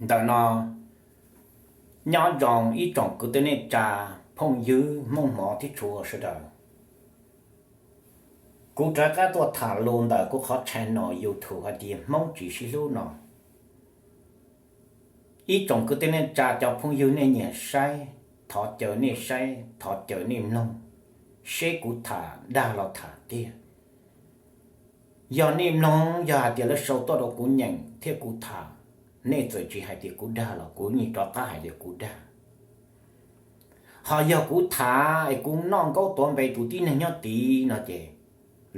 Ntawm no nyob zoo ib tsoom kwv tij neej tsa, phooj ywg Hmoob hmov thiab tshua sawv daws. Kuv rov qab tuaj tham lus ntawm kuv qhov channel YouTube hais tias Hmoob tsis sib hlub no. Ib tsoom kwv tij neej tsa, cov phooj ywg nej nyiam saib, thov caw nej saib, thov caw nej mloog, seb kuv tham dag los tham tiag. Yog nej mloog, yog hais tias lawv sau tuaj rau kuv nyeem thiab kuv tham, nej txawm tsis hais tias kuv dag los kuv yeej rov qab hais tias kuv dag. Ho yog kuv tham es kuv noj nkaub tuav npe tus tib neeg nyob tid no ces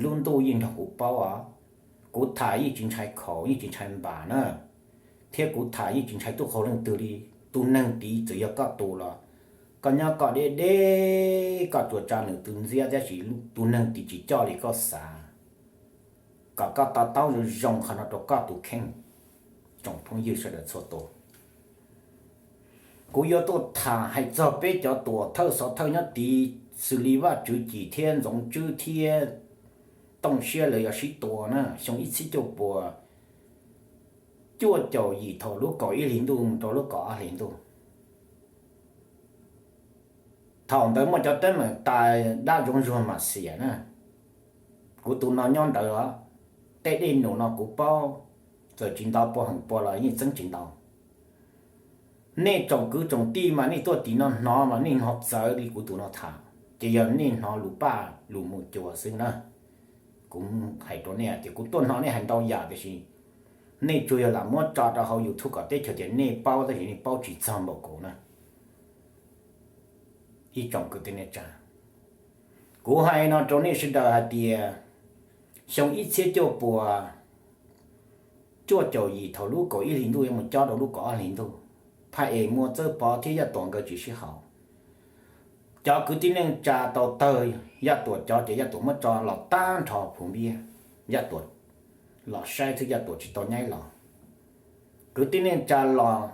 lub ntuj yeej nrog kuv paub os. Kuv tham yeej tsis ntshai khaus, yeej tsis ntshai npas na, thiab kuv tham yeej tsis ntshai tub qhau leej twg li. Tus neeg tid txawm yog koj tus los, koj nyob koj deb deb, koj tsuas tsa nws tus ntxiab tab sis tus neeg tid tsis coj li koj xav. Kom koj to taub zoo zoo qhov no rau koj tus kheej, tsoom phooj ywg sawv daws txhua tus. Kuv yuav tuaj tham hais txog peb cov tuam thawj xov thawj nyob tid, xws li Vaj Tswv Cim thiab Ntxoov Tswb thiab Tooj Siab lawv yog sib tua na, xyoo ib txhiab cuaj puas cuaj caum yim thaum lub kaum ib hlis ntuj mus rau lub kaum ob hlis ntuj. Thaum ntawd muaj cov teeb meem tas dab zoov zuag mam xiam na. Kuv tus no nyob ntawd os, tej dej num no kuv paub, txawm tsis ntau pua heem pua los yeej txeeb tsis ntau. Nej tsoom kwv tsoom tij mas nej tuaj tim no hnov mas nej hnov txawv li kuv tus no tham, ces yog nej hnov lus paj lus mus cuag xwb na. Kuv hais rau nej hais tias kuv tuaj hnov nej hais ntau yam tiam sis nej tsuas yog lam muab tso rau hauv YouTube kom teb chaws tias nej paub tab sis nej paub tsis txog npaum kuv na. Ib tsoom kwv tij neej tsa, kuv hais no rau nej sawv daws hais tias xyoo ib txhiab cuaj puas cuaj caum yim thaum lub kaum ib hlis ntuj yuav mus cob rau lub kaum ob hlis ntuj, phaj es Muaj Txawb Pov thiab Yaj Tuam nkawd tsis sib haum. Cov kwv tij neej tsa tau tawg Yaj Tuam cov ces Yaj Tuam muab tso los tag nrho Phuv Npiab, Yaj Tuam los saib xwb Yaj Tuam tsis tau nyaib los. Kwv tij neej tsa los,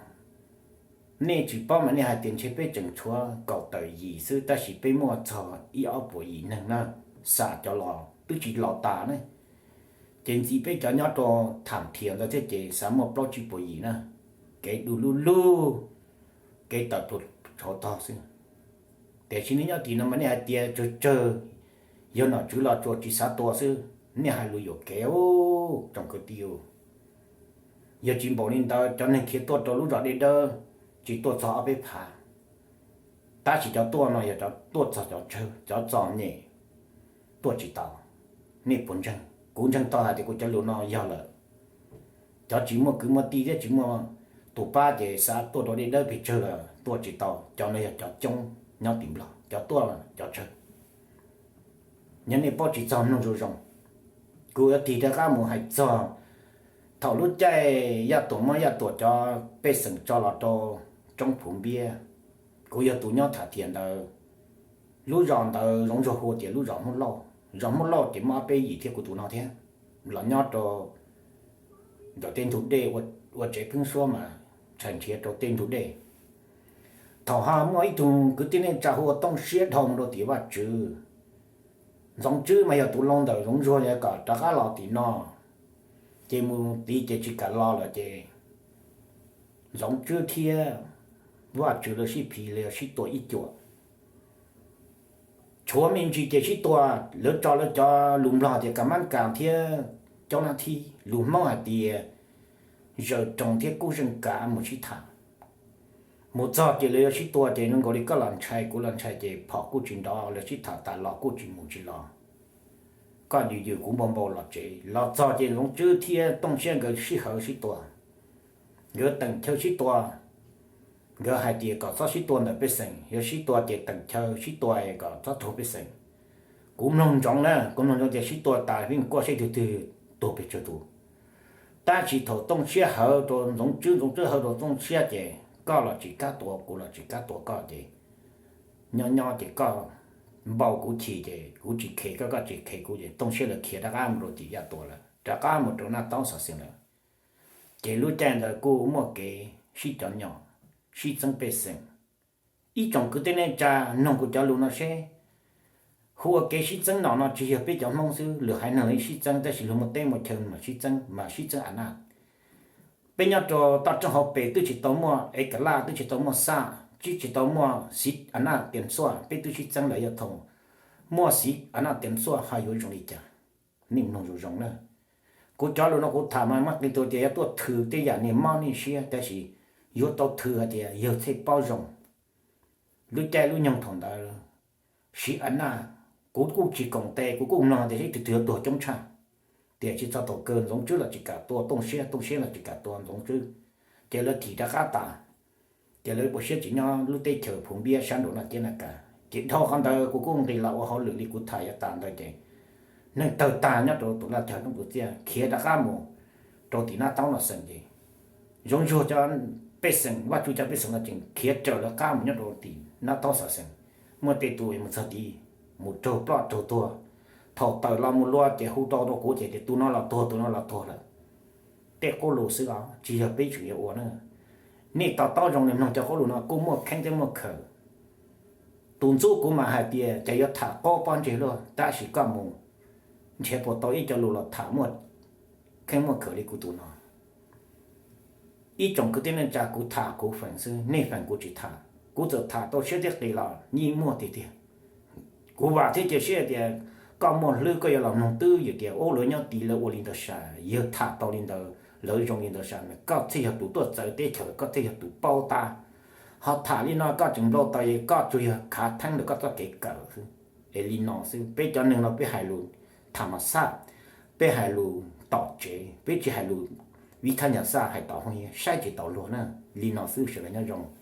nej tsis paub mas nej hais tias ntshe peb tseem tshuav kaum tawm yim xwb tab sis peb muaj txog ib ob puas yim neeg na, xam cov los twb tsis los tas ne. Ces ntxiv peb cov nyob rau Tham Thiam ntawd thiab ces xav muaj plaub tsib puas yim na. Kev du lub lub, kev tawm pluag tshauv tog xwb. Tiam sis nej nyob tim no mas nej hais tias tsawg tsawg, yog nom tswv los tsuas tsis xav tua xwb, nej hais lus yuam kev tsoom kwv tij. Yog tsis npaum li ntawd cov neeg khiav tuaj rau lub zos Dej Dawb tsis tuaj txog ob peb phav, tab sis cov tuaj no yog cov tuaj txog cov tsawg, cov txom nyem tuaj tsis tau. Nej puas ntseeg? Kuv ntseeg tau hais tias kuv cov lus no yog lawm. Cov tsis muaj kwv muaj tij thiab tsis muaj tus pab ces xav tuaj rau Dej Dawb pes tsawg los tuaj tsis tau. Cov no yog cov coob nyob tim Nplog, cov tuaj cov tsawg. Yog nej paub tsis txog mloog zoo zoo. Kuv yuav tig rov qab mus hais txog thaum lub caij Yaj Tuam muab Yaj Tuam cov pej xeem tso los rau roob Phuv Npiab. Kuv yog tus nyob Tham Thiam ntawd. Lub zos ntawd Zoov Zuag hu tias lub zos Hmoob Lauj. Zos Hmoob Lauj ces muaj ob peb yim thiab kuv tus no thiab, los nyob rau ntawm tej ntug dej, ua tsev pheeb suab mas tshais nrhiav rau tej ntug dej. Thaum ho muaj ib tug kwv tij neej tsa hu ua Tooj Siab dhau mus rau tim Vaj Tswv. Ntxoov Tswb mas yog tus laus ntawm Zoov Zuag, yog kom rov qab los tim no, ces mus tid ces tsis kam los lawm ces Ntxoov Tswb thiab Vaj Tswv lawv sib phiv, lawv yog sib tua ib cuam. Tshuav me ntsis ces sib tua, lawv tso lawv cov lus Nplog tias ka mab kas thiab coob nab thib, lus Hmoob hais tias zaws roos thiab kub zeej kav mus sib tham. Mus txog ces lawv yuav sib tua ces zoo nkaus li koj los ntshai kuv los ntshai ces phom kuj tsis nrov, lawv sib tham tas los kuj tsis mus tsis los. Koj yws yws kuv npau npau los tsev. Los txog ces Ntxoov Tswb thiab Tooj Siab nkawd sib hawv sib tua, nkawd teem chaw sib tua. Nkawd hais tias kom txhob sib tua ntawm pej xeem, yog sib tua ces teem chaw sib tua kom txhob tuag pej xeem. Kuv mloog ntsoov na, kuv mloog ntsoov tias sib tua tas pheej kuaj seb twg twg tuag pes tsawg tus. Tab sis thaum Tooj Siab hawv rau Ntxoov Tswb, Ntxoov Tswb hawv rau Tooj Siab ces koj los tsis kam tua, kuv los tsis kam tua koj ces nyob nyob ces koj npau kuv chim ces kuv tsis khes koj, koj tsis khes kuv ces Tooj Siab lawv khiav rov qab mus rau tim Yaj Tuam lawm, rov qab mus rau Naj Taub Xov Xeem lawm. Ces lub caij ntawd kuj muaj kev sib cov nyom, sib txeeb pej xeem. Ib tsoom kwv tij neej tsa, mloog kuv cov lus no seb, hu ua kev sib txeeb nom no tsis yog peb cov Hmoob xwb, lwm haiv neeg los sib txeeb, tab sis luag muaj teb muaj chaw mas sib txeeb, mas sib txeeb a naj. Peb nyob rau toj roob hauv pes twb tsis tau muaj ev ka laj, twb tsis tau muaj xaj, twb tsis tau muaj xiv a naj tias xuaj, peb twb sib txeeb lawm yog thaum muaj xiv a naj tias xuaj ho yuav zoo li cas? Nej mloog zoo zoo na. Kuv cov lus no kuv tham mas muaj qee tus tias yuav tuaj thw tej yam niag mob niag siab, tab sis yuav tau thw hais tias yawg txhej paub zoo. Lub caij lub nyoog thaum ntawd, xiv a naj, kuv kuj tsis koom tes, kuv kuj mloog tias ib tug twg yuav tuag coob tshaj. Tiam sis txog thaum kawg Ntxoov Tswb los tsis kam tua Tooj Siab, Tooj Siab los tsis kam tua Ntxoov Tswb, ces lawv thim rov qab tas. Ces lawv ua siab tsis nyob lub teb chaws Phu Npiab sab nraum no ciab na kas. Ces dhau qhov ntawd kuv kuj nqis los ua hauj lwm li kuv tham yav tas ntawd ces neeg tawg tag nyob rau tus laj chaw Nub Tus Txiaj khiav rov qab mus rau tim Nab Taub no xeem ces zoo zuag cov pej xeem, Vaj Tswv cov pej xeem no tseem khiav raws lawv qab mus nyob rau tim Nab Taub xeem. Muaj tej tus mus txog tid mus raug ploj raug tuag, thaum tawm los mus lua ces hu rau rau kuv ces tias tus no los tuag, tus no los tuag lawm. Tej qub lus xwb os, tsis yog peb tseem yuav ua na. Nej to taub zoo li mloog cov qub lus no kuj muaj kheeb thiab muaj khawm. Tus ntxub kuv mas hais tias ces yuav tham qaub pob ntseg luaj, tab sis koj mus nrhiav puas tau ib co lus los tham muaj kheeb muaj khawm li kuv tus no. Ib tsoom kwv tij neej tsa, kuv tham kuv feem xwb, nej feem kuv tsis tham. Kuv txawm tham tau siab thiab qis los yeej muaj tiag tiag. Kuv vam thiab cia siab tias koj muaj hlwb koj yuav los mloog twb yog tias ub lawv nyob tid lawv ua li ntawd sav, yawg tham tau li ntawd, lawv zoo li ntawd sav, koj thiaj yog tus tuaj txawv teb chaws, koj thiaj yog tus paub tab. Ho tham li no koj tseem npau taws, koj tsuas yog khav theeb ntawm koj txoj kev kawm xwb. Es li no xwb, peb cov neeg no peb hais lus tham mas xaj, peb hais lus tom tsev, peb tsis hais lus vib thaj nyaj xaj hais tom hauv, saib tsis taus luag na. Li no xwb, sawv daws nyob zoo.